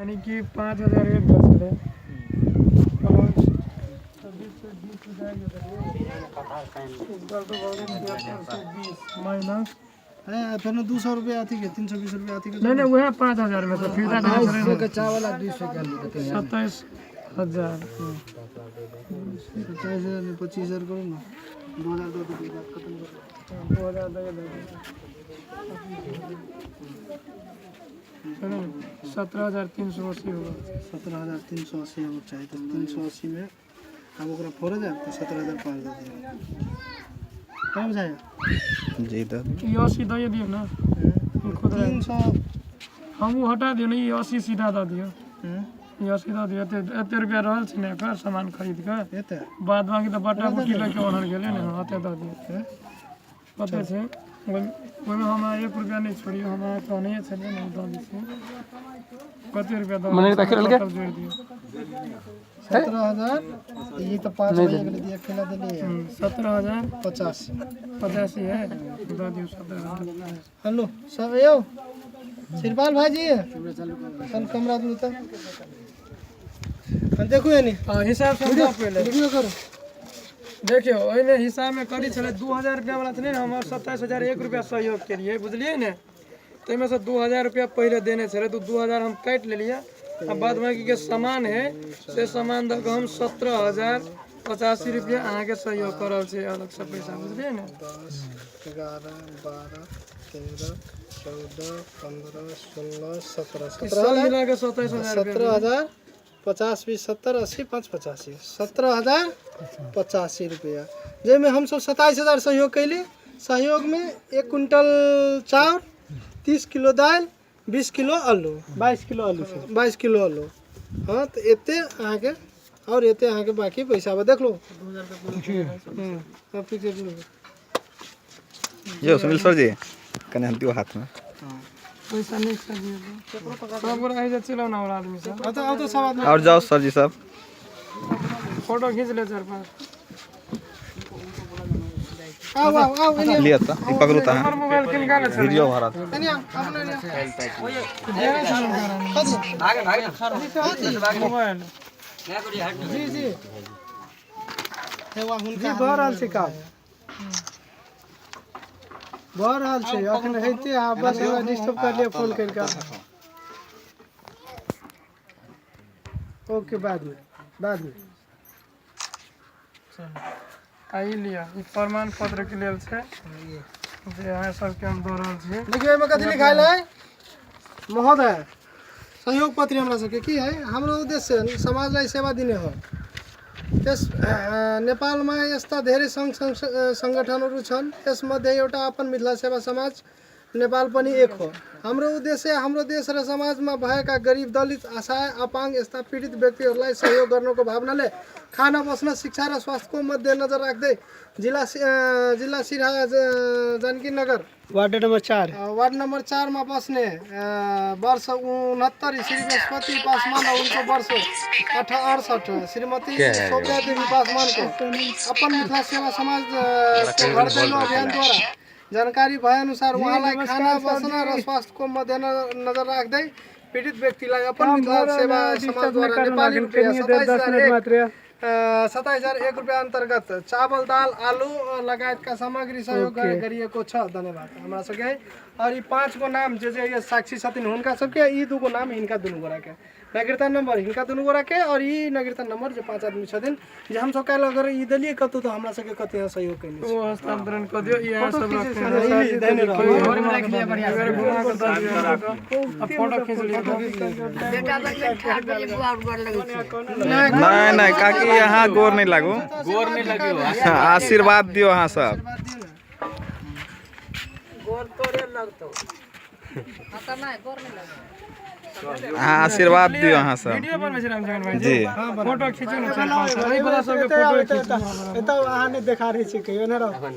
यानी कि 5001 बचलै। प्लस 2620 7620 माइनस है फेर 200 रुपया अथी के 320 रुपया अथी के। नहीं नहीं, वह 5000 में तो फिर 200 के चावल आ 200 के आलू देते हैं। 27,000। 27,000 में 25,000 करू ना, 2,000 दऽ देबै, बात खत्म करू। 2000 दे देबै। 17,380 होगा। 17,380 होबक चाही, तऽ 380 में आब ओकरा फोड़े जायब तऽ 17,500 दऽ दियौ। कम बुझाइए? जी दऽ ई 80 दऽ दियौ ने, ई खुदरा। 300। हम ओ हटा दियौ ने, ई 80 सीधा दऽ दियौ। ई 80 दऽ दियौ। एते एते रुपया रहल छै ने एकर सामान खरीद कऽ। एते। बाद बाकी तऽ बट्टा बुट्टी लऽ कऽ ओनहर गेलै ने। हँ, एते दऽ दियौ। कते छै ओहिमे? हमरा 1 रुपया नहि छोड़ियौ। हम अहाँके कहनहिए छलियै ने, हम दऽ दै छियै। कते रुपया दऽ टोटल जोड़ि दियौ। 17,000, ई तऽ 5 भैया गेलै, दिया खेला देलियै। 17,000 85। 85 है, दऽ दियौ 17,000। हेलो सब यौ, श्रीपाल भाईजी, चल कैमरा दू तऽ हाँ, देखू एनी। हँ, हिसाब से हम दऽ पहिले। वीडियो करू। देखियौ, ओहिमे हिसाबमे करी छलै 2000 रुपया वाला छलै ने। हमर 27,001 रुपया सहयोग केलियै, बुझलियै ने? ताहिमे से 2000 रुपया पहिले देने छलै, तऽ 2000 हम काटि लेलियै आ बाद बाकीके सामान है से सामान दऽ कऽ हम 17,085 रुपया अहाँके सहयोग कऽ रहल छी अलगसँ पैसा, बुझलियै ने? 10, 11, 12, 13, 14, 15, 16, 17, ई 17। सब मिला कऽ 27,000 रुपया। 17,000, 50, 20, 70, 80, 5, 85, 17,085 रुपया, जाहिमे हमसब 27,000 सहयोग कैली। सहयोगमे 1 क्विंटल चाउर, 30 किलो दालि, 20 किलो आलू। 22 किलो आलू छै। 22 किलो आलू। हँ, तऽ एते अहाँके आओर एते अहाँके बाँकी पैसा आब देख लू। सब ठीक छै। यौ सुनील सर जी, कने हम दियौ हाथमे। पैसा नीक से दियौ। सब गोरा एहि जे चलू ने, आओर आदमी सब। आब तऽ सब आदमी। आओर जाउ सर जी सब। फोटो खींच ले चारि पाँच। आउ आउ आउ, एने आउ। लिअ तऽ ई पकड़ू तऽ अहाँ। हमर मोबाइल किनका ले छलै? वीडियो भऽ रहल। एने आउ, अपने एने आउ। मोबाइल। जी जी, हे वा हुनका जी, भऽ रहल छै, काम भऽ रहल छै, अखन होइते। अहाँ बस हमरा डिस्टर्ब कर लिअ फोन करि कऽ। ओके, बादमे बादमे। आ ई लिअ, ई प्रमाण पत्र के लेल छै जे अहाँ सबके हम दऽ रहल छियै। देखियौ, एहिमे कथी लिखायल है महोदय? सहयोग पत्र हमरा सबके की है? हाम्रो उद्देश्य समाजलाई सेवा दिने हो। त्यस नेपालमा यस्ता धेरै सङ्घ सङ्गठनहरू छन्, त्यसमध्ये एउटा अपन मिथिला सेवा समाज नेपाल पनि एक हो। हाम्रो उद्देश्य हाम्रो देश र समाजमा भएका गरिब, दलित, असहाय, अपाङ्ग यस्ता पीडित व्यक्तिहरूलाई सहयोग गर्नुको भावनाले खान, बस्न, शिक्षा र स्वास्थ्यको मध्यनजर राख्दै जिल्ला सिरहा, जानकी नगर, वार्ड नम्बर 4, वार्ड नम्बर 4मा बस्ने वर्ष 69 श्री बृहस्पति पासवान र उनको वर्ष 68 श्रीमती शोभा देवी पासवानको अपन मिथिला सेवा समाज को घर दैलो अभियानद्वारा जानकारी भएअनुसार उहाँलाई खाना, बस्न र स्वास्थ्यको मध्यनजर राख्दै पीडित व्यक्तिलाई अपन मिथिला सेवा समाजद्वारा नेपाली रुपियाँ 27,001 मात्रै 27,001 रुपियाँ अन्तर्गत चावल, दाल, आलु लगायतका सामग्री सहयोग गरिएको छ। धन्यवाद। हमरा सबके और ई पाँच गो नाम जे जे साक्षी छथिन हुनका सबके, ई दूगो नाम हिनका दुनू गोराके, नागरिकता नंबर हिनका दुनू गोराके और ई नागरिकता नंबर जे पाँच आदमी छथिन, जे हमसब काल्हि अगर ई देलियै कतौ तऽ हमरा सबके कते यहाँ सहयोग कयने छै। ओ हस्तांतरण कऽ दियौ। ई अहाँ सब रखने ई देने रहब। घुमा कऽ दऽ दियौ आ फोटो खींच लियौ। नहि नहि काकी, अहाँ गोर नहि लागू। गोर नहि लगियो। आशीर्वाद दियौ अहाँ सब। आशीर्वाद दियौ ने। अहाँ आशीर्वाद दियौ अहाँ सब। वीडियो बनबै छै रामचंद्र भाई? जी। फोटो खींचू ने चारि पाँच, एहि बला सबके फोटो खींचू। एतऽ अहाँ नहि देखा रहै छी कहियो ने रहो।